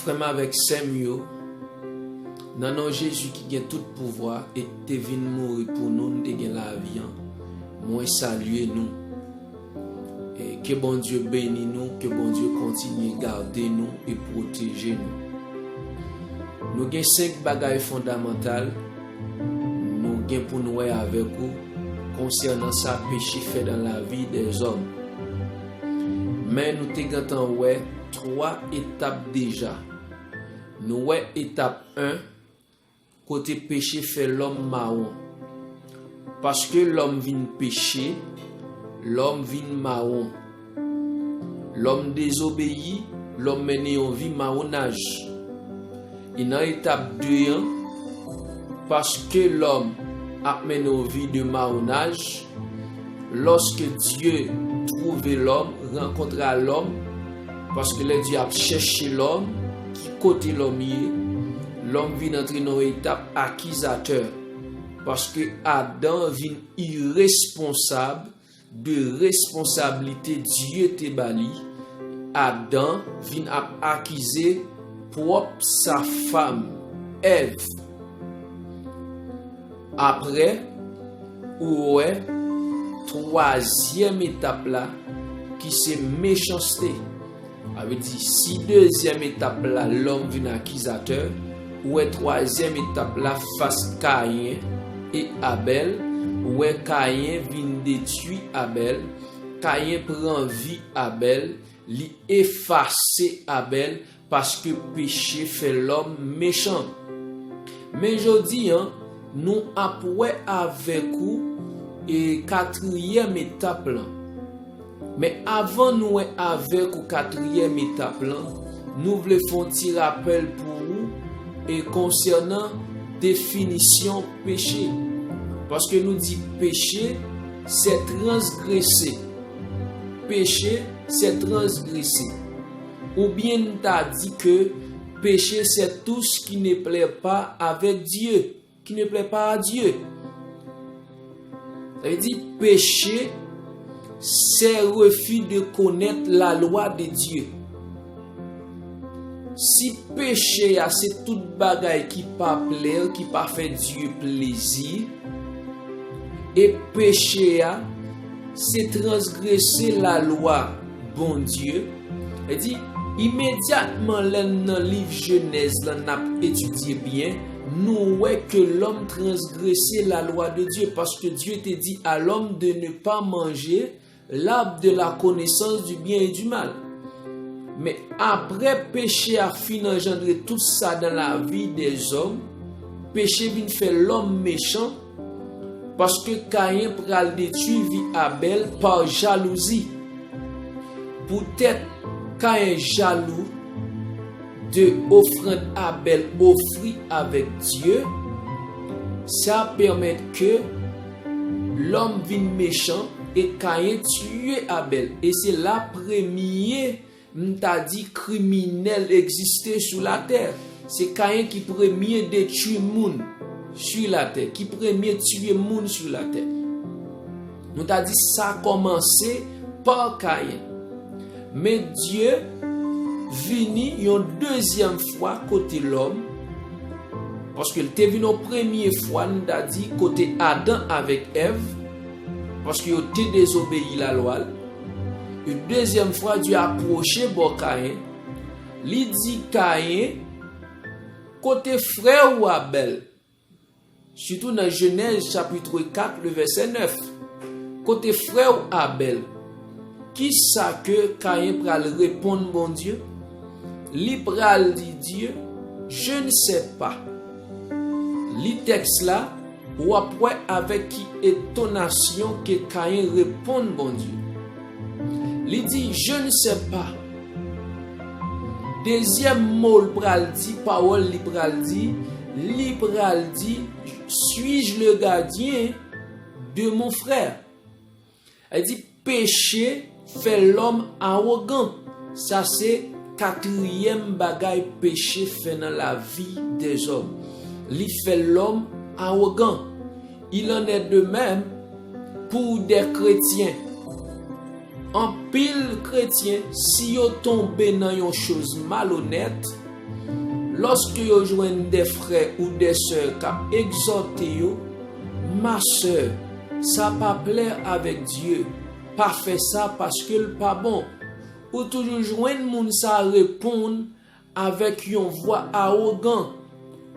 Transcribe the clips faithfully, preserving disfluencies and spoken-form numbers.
Frè m avèk sè m yo, nan non Jezi ki gen tout pouvwa e ki te vin mouri pou nou, nou te gen lavi an, mwen salye nou. E ke Bondye beni nou, ke Bondye kontinye gade nou e pwoteje nou. Nou gen senk bagay fondamantal nou gen pou n wè avèk ou konsènan sa peche fè nan lavi dèzòm. Men nou te gentan wè twa etap deja. Nou wè etap en, kote peche fè lòm mawon. Paske lòm vin peche, lòm vin mawon. Lòm dezobeyi, lòm mennen yon vi mawonaj. E nan etap de an, paske lòm ap mennen yon vi de mawonaj, lòske Dye twouve lòm, rankontre a lòm, paske lè Dye ap chèche lòm, ki kote lòm ye, lòm vin antre nan yon etap akizatè, paske Adan vin iresponsab de responsablite Dye te ba li. Adan vin ap akize pwòp sa fanm, Èv. Apre, ou wè twazyèm etap la, ki se mechanste. Sa vle di, si dezyèm etap la, lòm vin akizatè, ou wè twazyèm etap la, fas Kayen e Abèl, ou wè Kayen vin detwi Abèl, Kayen pran vi Abèl, li efase Abèl, paske peche fè lòm mechan. Men jodi a, nou ap wè avèk ou e katriyèm etap lan. Men avan nou wè avèk ou katriyèm etap lan, nou vle fè yon ti rapèl pou ou e konsènan definisyon peche. Paske nou di peche, se transgrese. Peche, se transgrese. Oubyen n ta di ke péché, c'est tout ce qui ne plaît pas avec Dieu, qui ne plaît pas à Dieu. Sa vle di, peche, se refi de konèt lalwa de Dye. Si peche a se tout bagay ki pa plè, ki pa fè Dye plezi, e peche a se transgrese lalwa Bondye, e di, imedyatman lè n nan liv Jenèz lan n ap etidye byen, nou wè ke lòm transgrese lalwa de Dye, paske Dye te di a lòm de ne pa manje l'arbre de la connaissance du bien et du mal. Men apre peche a fin anjandre tout sa nan lavi dèzòm, peche vin fè lòm mechan, paske Kayen pral detwi vi Abèl pa jalouzi. Poutèt Kayen jalou de ofrann Abèl ofri avèk Dye, sa pèmèt ke lòm vin mechan e Kayen tiye Abèl. E se la premye, m ta di, kriminèl egziste sou latè. Se Kayen ki premye detwi moun sou latè, ki premye tiye moun sou latè. Nou ta di sa kòmanse pa Kayen. Men Dye vini yon dezyèm fwa kote lòm, paske l te vin yon premye fwa, nou ta di, kote Adan avèk Èv, paske yo te dezobeyi lalwa l. Yon dezyèm fwa, Dye apwoche bò Kayen, li di Kayen, kote frè w Abèl? Sitou nan Jenèz chapit kat, le vèsè nèf. Kote frè w Abèl? Kisa ke Kayen pral reponn Bondye? Li pral di Dye, je ne sais pas. Li tèks la, w ap wè avèk ki etonasyon ke Kayen reponn Bondye. Li di, je ne sais pas. Dezyèm mo l pral di, pawòl li pral di, li pral di, suis-je le gardien de mon frère? Li di, peche fè lòm awogan. Sa se katriyèm bagay peche fè nan lavi dèzòm. Li fè lòm awogan. Il en est de même pour des chrétiens. Anpil kretyen, si yo tonbe nan yon choz malonèt, Lòske yo jwenn de frè ou de sè k ap egzòte yo, ma sè, sa pa plè avèk Dye, pa fè sa paske l pa bon. Ou toujou jwenn moun sa reponn avèk yon vwa awogan.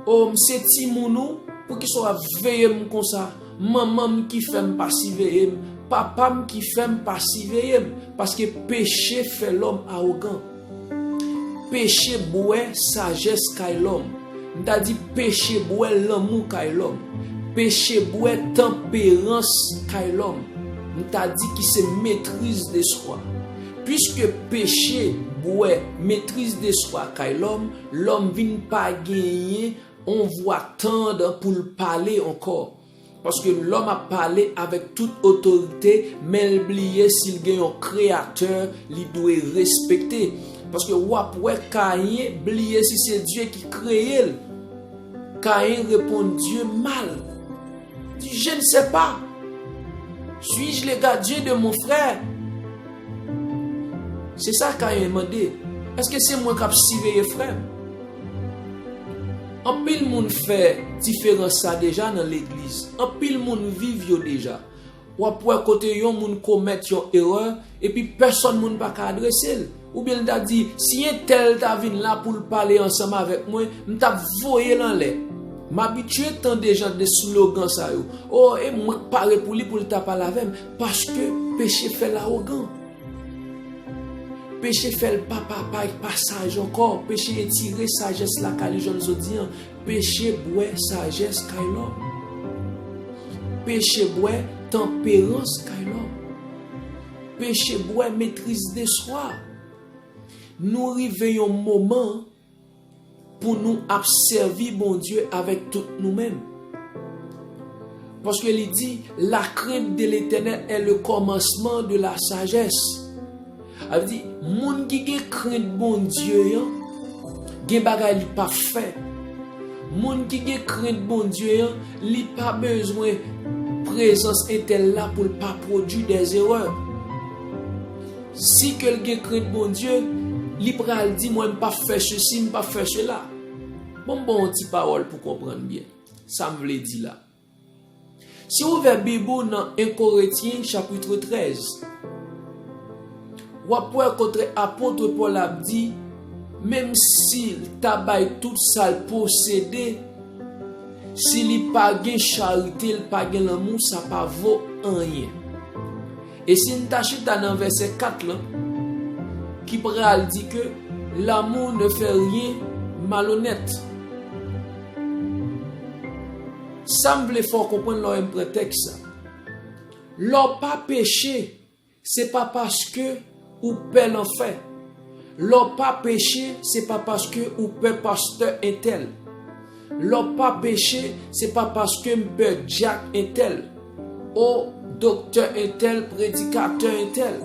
O, m se timoun ou, poukisa w ap veye m konsa? Manman m ki fè m pa siveye m, papa m ki fè m pa siveye m, paske peche fè lòm awogan. Peche bwè sajès kay lòm. M ta di peche bwè lanmou kay lòm. Peche bwè tanperans kay lòm. M ta di ki se metriz de swa. Piske peche bwè metriz de swa kay lòm, lòm vin pa genyen on vwa tann pou l pale ankò. Paske lòm ap pale avèk tout otorite, men l bliye si l gen yon kreyatè li dwe respekte. Paske w ap wè Kayen bliye si se Dye ki kreye l. Kayen reponn Dye mal. Di, je ne sais pas. Suis-je le gardien de mon frère? Se sa Kayen mande. Èske se mwen k ap siveye frè m? Anpil moun fè diferans sa deja nan legliz. Anpil moun viv yo deja. W ap wè kote yon moun komèt yon erè, epi pèsòn moun pa ka adrese l. Oubyen l ta di, si entèl ta vin la pou l pale ansanm avèk mwen, m t ap voye l anlè. M abitye tande jan de slogan sa yo. O, e mwen k pare pou li pou l ta pale avè m, paske peche fè l awogan. Peche fè l pa, pa, pa, pa saj ankò. Peche retire sajès lakay li jwenn jodi an. Peche bwè sajès kay lòm. Peche bwè tanperans kay lòm. Peche bwè metriz de swa. Nou rive yon moman pou nou ap sèvi Bondye avèk tout nou menm. Paske li di, la crainte de l'Éternel est le commencement de la sagesse. Sa vle di, moun ki gen krent Bondye an, gen bagay li p ap fè. Moun ki gen krent Bondye an, li pa bezwen prezans entèl la pou l pa pwodui dèzerè. Si ke l gen krent Bondye, li pral di, mwen, m p ap fè sesi, m p ap fè sela. Bon, m ba w yon ti pawòl pou konprann byen sa m vle di la. Si w ouvè Bib ou nan en Korentyen chapit trèz, w ap wè kote apot Pòl ap di, menm si l ta bay tout sa l posede, si li pa gen charite, li pa gen lanmou, sa pa vo anyen. E si n ta chita nan vèsè kat lan, ki pral di ke l'amour ne fait rien malhonnête. Sa m vle fè w konprann lè w pran tèks sa. Lè w pa peche, se pa paske ou pè lanfè. Lè w pa peche, se pa paske ou pè pastè entèl. Lè w pa peche, se pa paske m pè dyak entèl. O doktè entèl, predikatè entèl.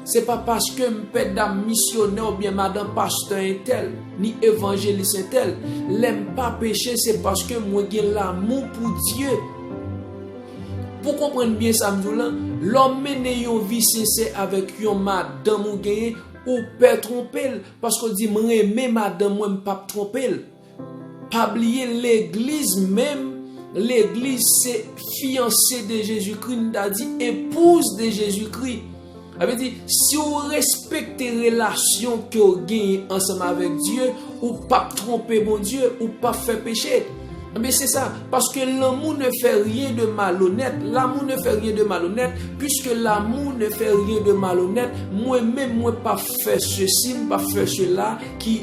Se pa paske m pè dam misyonè oubyen madan pastè entèl, ni evanjelis entèl. Lè m pa peche, se paske mwen gen lanmou pou Dye. Pou konprann byen sa m di w lan, lè w mennen yon vi sensè avèk yon madanm ou genyen, ou pè twonpe l, paske w di, m renmen madanm mwen, m p ap twonpe l. Pa bliye, legliz menm, legliz se fiyanse de Jezikri, n ta di epouz de Jezikri. Sa vle di, si w respekte relasyon ke w genyen ansanm avèk Dye, ou p ap twonpe Bondye, ou p ap fè peche. Ebyen, se sa, paske l'amour ne fait rien de malhonnête, l'amour ne fait rien de malhonnête, puisque l'amour ne fait rien de malhonnête, mwen menm, mwen p ap fè sesi, m p ap fè sela ki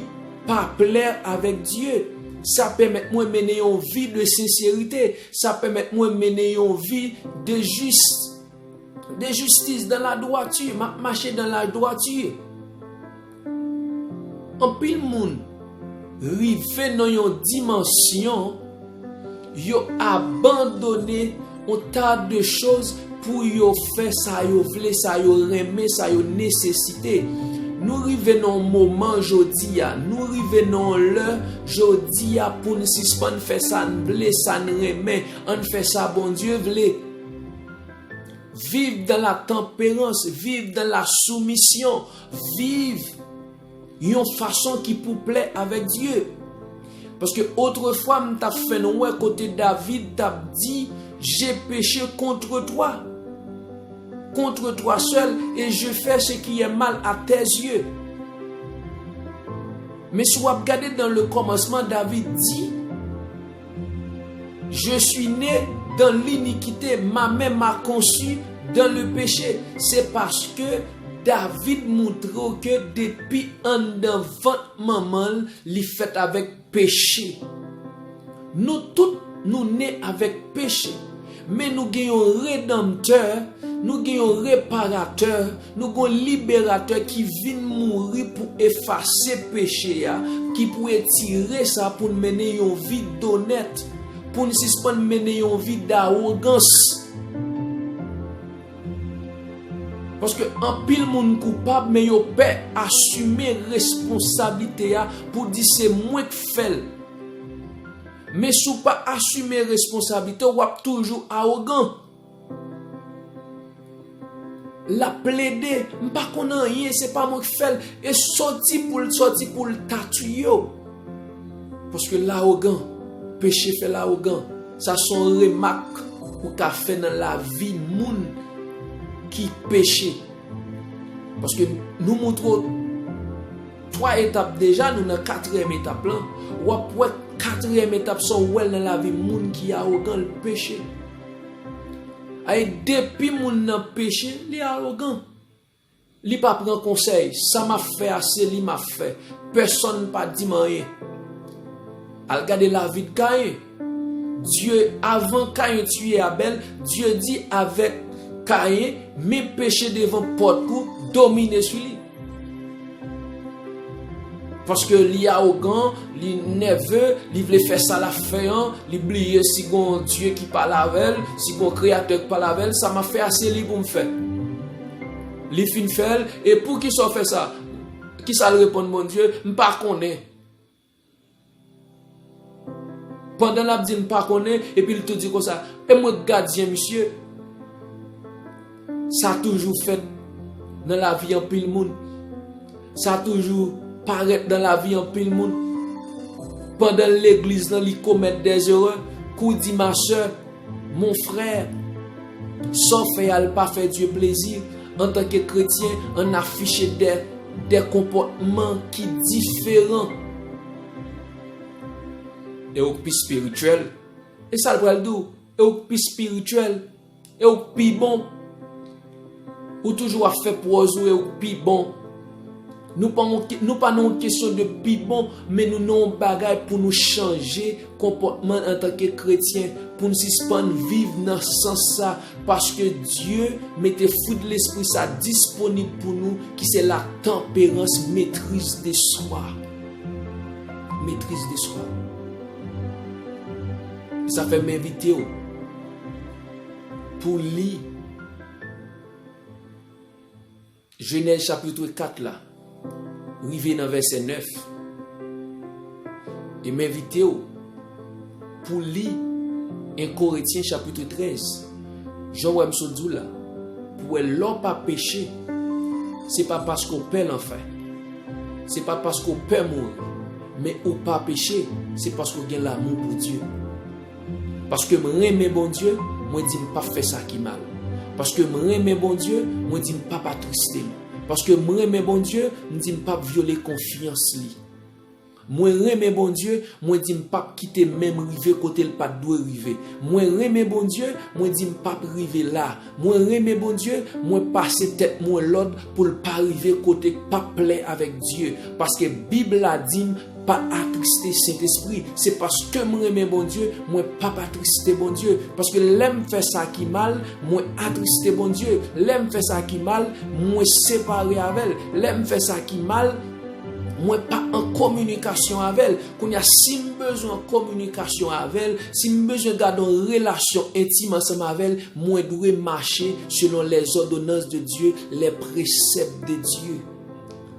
pa plè avèk Dye. Sa pèmèt mwen mennen yon vi de senserite. Sa pèmèt mwen mennen yon vi de jis, de jistis, dans la droiture. M ap mache dans la droiture. Anpil moun rive nan yon dimansyon, yo abandone yon ta de choz pou yo fè sa yo vle, sa yo renmen, sa yo nesesite. Nou rive nan yon moman jodi a, nou rive nan yon lè jodi a pou n sispann fè sa n vle, sa n renmen, ann fè sa Bondye vle. Viv dans la tempérance, viv dans la soumission, viv yon fason ki pou plè avèk Dye. Paske otrefwa, m t ap fè nou wè kote David t ap di, j'ai péché contre toi, contre toi seul, et je fais ce qui est mal à tes yeux. Men si w ap gade dans le commencement, David di, je suis né dans l'iniquité, ma mère m'a conçu dans le péché. Se paske David montre w ke depi anndan vant manman l, li fèt avèk peche. Nou tout, nou ne avèk peche. Men nou gen yon redanmtè, nou gen yon reparatè, nou gen yon liberatè ki vin mouri pou efase peche a, ki pou etire sa pou n mennen yon vi donèt, pou n sispann mennen yon vi dawogans. Paske anpil moun koupab, men yo pè asime responsablite a pou di se mwen k fè l. Men si w pa asime responsablite w, w ap toujou awogan. L ap plede, m pa konn anyen, se pa mwen k fè l, e sòti pou l, sòti pou l tatouye w. Paske lawogan, peche fè lawogan. Sa se yon remak ou ka fè nan lavi moun ki peche. Paske nou montre w twa etap deja, nou nan katriyèm etap lan. W ap wè katriyèm etap sa w wè l nan lavi moun ki awogan, l peche. Ay, depi moun nan peche, li awogan. Li pa pran konsèy. Sa m ap fè a, se li m ap fè. Pèsonn pa di m anyen. Al gade lavi de Kayen. Dye, avan Kayen tiye Abèl, Dye di avèk Kayen, men peche devan pòt ou, domine sou li. Paske li awogan, li nève, li vle fè sa l ap fè an, li bliye si gon Dye ki pale avè l, si gon Kreyatè ki pale avè l, sa m ap fè a se li pou m fè. Li fin fè l, e poukisa w fè sa? Kisa l reponn Bondye? M pa konnen. Pandan l ap di l pa konnen, epi l tou di konsa, e mwen k gadyen misye. Sa toujou fèt nan lavi anpil moun. Sa toujou parèt nan lavi anpil moun. Pandan legliz lan, li komèt dè erè, kou di ma sè, mon frè, sa w fè a, l pa fè Dye plezi. Antanke kretyen, ann afiche dè, dè konpòtman ki diferan. E ou k pi espirityèl, e sa l pral di w, e ou k pi espirityèl, e ou k pi bon. Ou toujou ap fè pwòz ou e ou k pi bon. Nou pa yon ke-, nou pa nan yon kesyon de pi bon, men nou nan yon bagay pou nou chanje konpòtman antanke kretyen, pou n sispann viv nan sans sa, paske Dye mete fwi de lespri sa disponib pou nou, ki se la tanperans, maîtrise de soi. Maîtrise de soi. Sa fè m envite w pou li Jenèz chapit kat la, rive nan vèsè nèf. E m envite w pou li en Korentyen chapit trèz. Jan w wè m sot di w la, pou w wè lè w pa peche, se pa paske w pè lanfè. Se pa paske w pè mouri. Men ou pa peche, se paske w gen lamou pou Dye. Paske m renmen Bondye, mwen di m p ap fè sa ki mal. Paske m renmen Bondye, mwen di m p ap atriste l. Paske m renmen Bondye, m di m p ap vyole konfyans li. Mwen renmen Bondye, mwen di m p ap kite men m rive kote l pa t dwe rive. Mwen renmen Bondye, mwen di m p ap rive la. Mwen renmen Bondye, mwen pase tèt mwen lòd pou l pa rive kote k p ap plè avèk Dye. Paske Bib la di m, pa atriste Sentespri. Se paske m renmen Bondye, mwen p ap atriste Bondye. Paske lè m fè sa ki mal, mwen atriste Bondye. Lè m fè sa ki mal, mwen separe avè l. Lè m fè sa ki mal, mwen pa an kominikasyon avè l. Kounye a, si m bezwen an kominikasyon avè l, si m bezwen gade yon relasyon entim ansanm avè l, mwen dwe mache selon les ordonnances de Dieu, les préceptes de Dieu.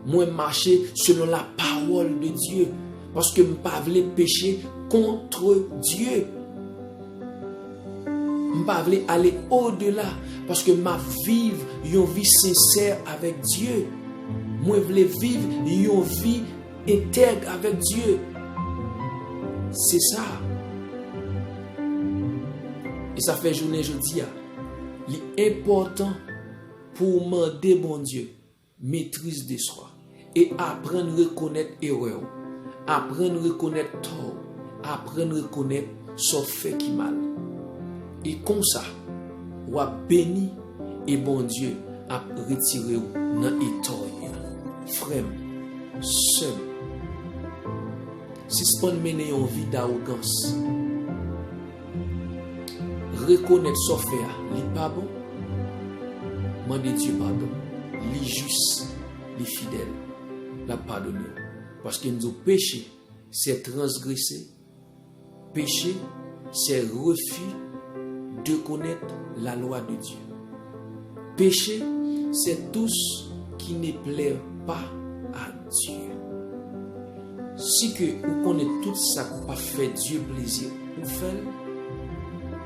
Mwen mache selon la parole de Dieu. Paske m pa vle peche contre Dieu. M pa vle ale odela. Paske m ap viv yon vi sensè avèk Dye. Mwen vle viv yon vi entèg avèk Dye. Se sa. E sa fè jounen jodi a, li enpòtan pou w mande Bondye maîtrise de soi e aprann rekonèt erè w, aprann rekonèt tò w, aprann rekonèt sa w fè ki mal. E konsa, w ap beni e Bondye ap retire w nan eta w ye a. Frè m, sè m, sispann mennen yon vi dawogans. Rekonèt sa w fè a, li pa bon. Mande Dye padon. Li jis, li fidèl. L ap padone w. Paske n di w peche, c'est transgresser. Péché, c'est refus de connaître la loi de Dieu. Péché, c'est tout ce qui ne plaît pas à Dieu. Si ke ou konnen tout sa k pa fè Dye plezi, ou fè l,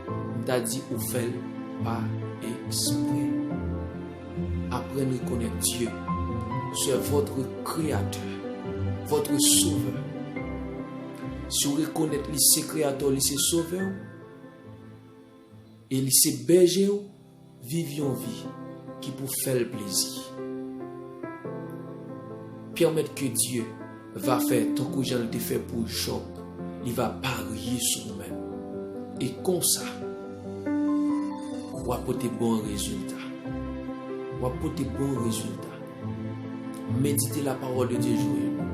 m ta di ou fè l pa eksprè. Apprendre à connaître Dieu, c'est votre créateur, votre sauveur. Si w rekonèt li se kreyatè w, li se sovè w, e li se bèje w, viv yon vi ki pou fè l plezi. Pèmèt ke Dye va fè tankou jan l te fè pou Jòb, li va parye sou ou menm. E konsa, w ap pote bon rezilta. W ap pote bon rezilta. Méditez la parole de Dieu jour et nuit.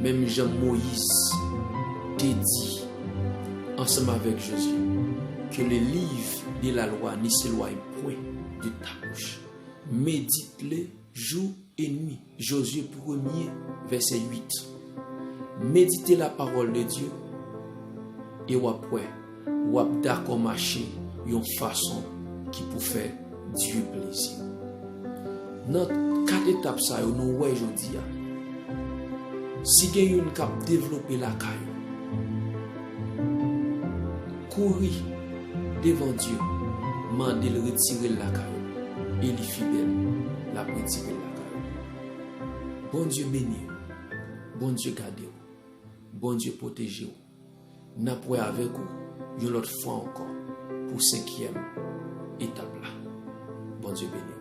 Menm jan Moyiz te di ansanm avèk Jozye, que le livre de la loi ne s'éloigne point de ta bouche. Médite-le jour et nuit. Josué premier, verset huit. Méditez la parole de Dieu e w ap wè, w ap dakò mache yon fason ki pou fè Dye plezi. Nan kat etap sa yo nou wè jodi a, si gen youn k ap devlope lakay ou, kouri devan Dye, mande l retire l lakay ou, e li fidèl, l ap retire l lakay ou. Bondye beni w, Bondye gade w, Bondye pwoteje w. N ap wè avèk ou yon lòt fwa ankò pou senkyèm etap la. Bondye beni w.